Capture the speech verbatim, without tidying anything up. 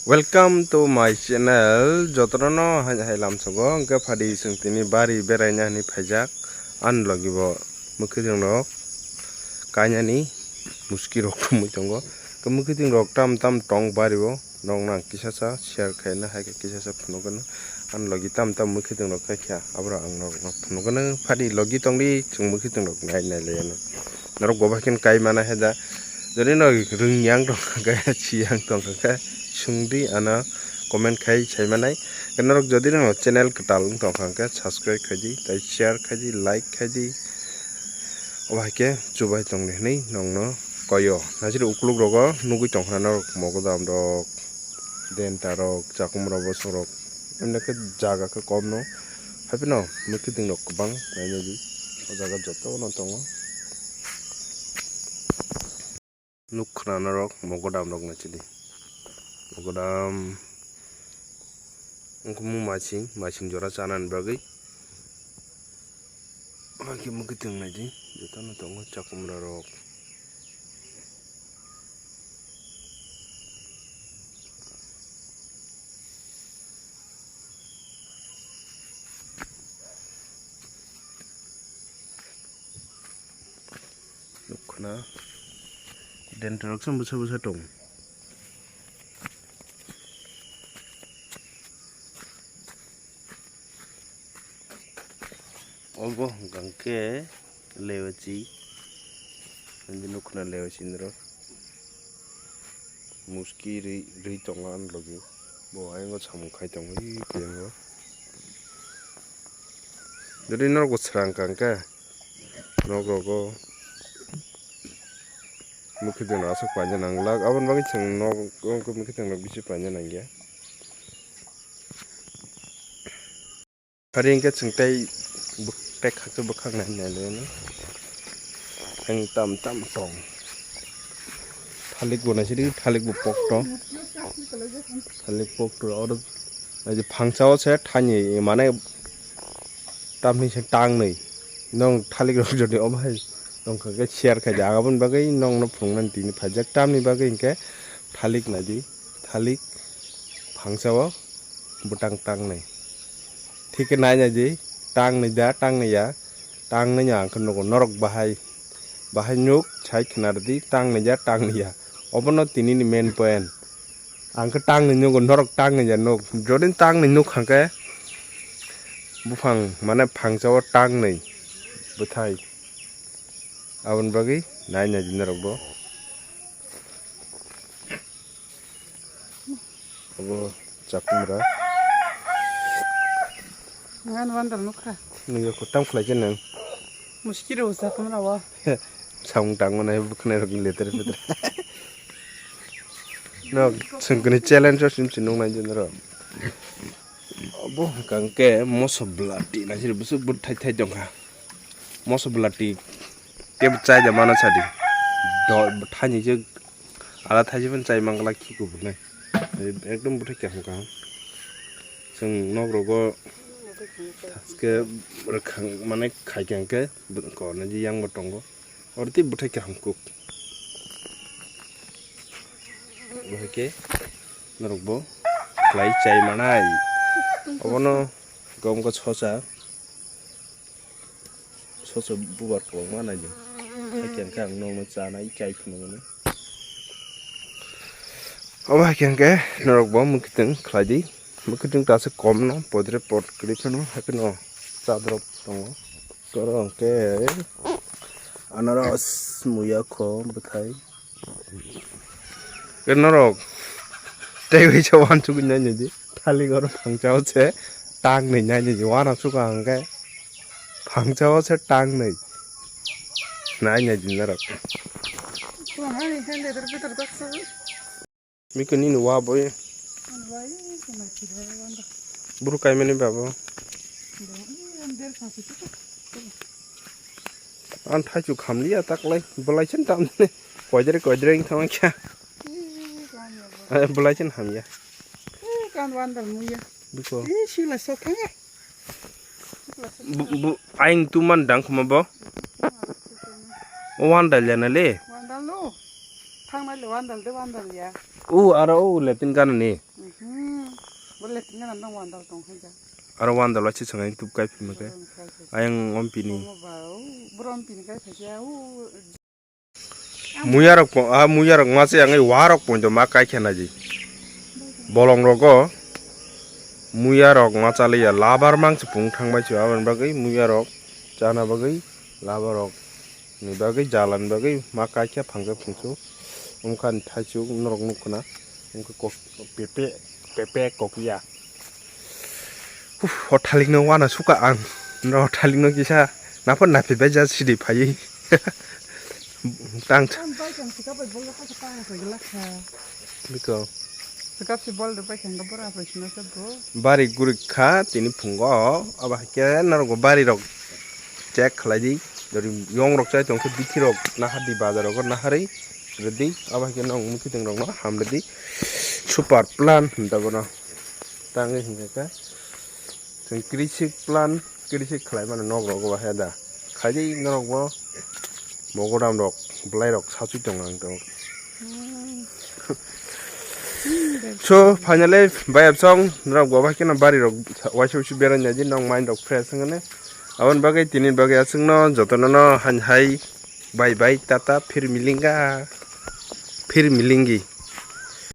Welcome to my channel. Jotono hai hai lamsogo hwnkhe phadi chwng tini bari beraina hwnwi phaijak. Ani logi bo mwkhwtwng rok kainani muski rok thumwi tongo. Hwnkhe mwkhwtwng rok tam tam tong bari o. Nokno ang kisa sa share khaina hai khe kisa sa phunukgwno. Ani logi tam tam mwkhwtwng rok khe kha aboro ang norokno phunukgwno. Phadi logi tongdi chwng mwkhwtwng rok nai nai laiano. Norok bo bai khe kai mana hai da. Jodi no rwng yang tong kha khe, si yang tong kha khe, swngdi ano comment khai sai manai. Norok jodi no channel kwtal wng tong kha khe, subscribe khai di, tai share khai di, like khai di. Obo hai khe chubai tong di hwnwi nongno koyo. Najiri ukluk rogo nugui tong kha norok mogodam rok, denta rok, chakum rok, bosong rok. Emne khe jaga khe kom no. Haphino mwkhwtwng rok kwbang nainani o jaga jotono tongo. Nuk khna norok mogodam rok naisidi. Mogodam wngkhe mung masing, masing jora chanani bagwi. Hakhe mwkhwtwng naidi, jotono tongo chakumra rok. Nuk khna denta rok se bwsa bwsa tong. Obo hwnkha khe lewachi, hindi nuk khna lewachi norok. Muski rwi, rwi tongo ani logi. Bo ayang o samung khai tongo, ee, khe ayang o. Jodi norok bo srang kha hwnkhe, nok rogo mwkhwtwng rok aswk paina nanglak. Aboni bagwi chwng nok o mwkhwtwng rok bisi paina nangya. Hari hwnkhe chwng tei bwk-, tei khakchang bwkhak nai nai le no. Ang tam tam tong. Thalik bo naisidi, thalik bo pokto. Thalik pokto, oro, ai je phangsa o se thani, mane tamni se tangnwi. Nong thalik rok jodi omo hai tongkha khe share khai di. Aboni bagwi nongno phunuknani tini phaijak. Tamni bagwi hwnkhe thalik naidi, thalik phangsa o bwtang tangnwi. Thik khe nai nai di, tangnwi da, tangnwi ya, tangnwi no ang khe nugo norok bahai, bahai nuk sai khna rwdi, tangnwi ya, tangnwi ya. Obono tini ni main point. Ang khe tangnwi nugo, norok tangnwi ya nuk. Jodi tangnwi nuk hwnkhe buphang mane phangsa o tangnwi bwthai. Aboni bagwi nai nai di norok bo. Abo chakumra. Ngan wandal nukha. Nungya ko tam khlai khe nang. Muskiri o chakumra wa. Samung tangma nai bukhnai rok leter peter. No, sengkini challenge o sim sinung nai jendro. Abo hwnkha hwnkhe moso blati nai siri bwswk bwthai thai tongkha. Moso blati kebo chai da mana sadi. Do thani je ala thai je chai mangla khi kubunai. Ekdom bwthai kaham kaham. Chwng nok rogo thaske rwkhang mane khai khe hwnkhe korna je yang bo tongo. Oro tei bwthai kaham kuk. Bahai khe norok bo khlai chai manai. Obono gom gw sosa. Sosa bubar kwbangma naidi. Hakhe hwnkhe ang nokno chanai chai phunukmani. Obo hakhe hwnkhe norok bo mwkhwtwng khlai di. Mwkhwtwng ta aswk kom no podre pod kwrwi phano haphino chadrop tongo. Toro hwnkhe anaros muya kho bwthai. Ke norok tei waisa wansugwi nainai di. Thalik oro phangsa o se tangnwi nainai di. Uanasuk ang khe phangsa o se tangnwi nainai di norok. Mikhe nini wa boi. Buru kaimani babo. Ang thaichu khamliya taklai belai chen tamni koidre koidre wng thangkha. Belai chen hamya. Biko. Bu, bu, aing tu man dang khuma bo. O wandal ya na le. Wandal no. Thang na le wandal de wandal ya. O aro o le tin kan ni. Bole tingana nang wandal tong khaja. Aro wandal wachi sangai tup kai phima ke. Ayang ompini. Brom pini kai khaja. Muya rok po-, ah, muya rok ma se ang warok pointo ma kai khena ji. Bolong rogo muya rok ma chaliya labar mang se pung thang bai se aboni bagwi muya rok chana bagwi labar rok ni bagwi jalan bagwi ma kai khe phang khe phung su. Wngkha ni thaichuk norok nuk khna wngkha kok pepe pepe kok ya. Uf, hothalikno wana suka ang. No hothalikno kisa naphar naphi bai ja sidi phaiwi. Tang. Ang bai kang sika bai bol kha kha ta ha bai gla kha. Biko. Sikap si bol do bai kang bora bai sino sa bro. Bari gurik kha tini phungo aba ke norok bari rok check khlai di. Dori yong rok chai tong khe bithi rok nahar di bazar rok nahari redi aba ke nong muthi teng rok no ham redi. Super plan hinta bono. Tangwi hinkhe khe chwng krisik plan, krisik khlai mano nok rogo bahai da. Khaidi norok bo mogodam rok, bwlai rok sachi tongo ang tongo. So, finally, bai absong norok bo bahai kheno bari rok waisa waisa berai nai di, nok mind rok fresh wngani. Aboni bagwi tini bagwi aswkno jotono no han hai bye bye, tata, phir milinga, phir milingi.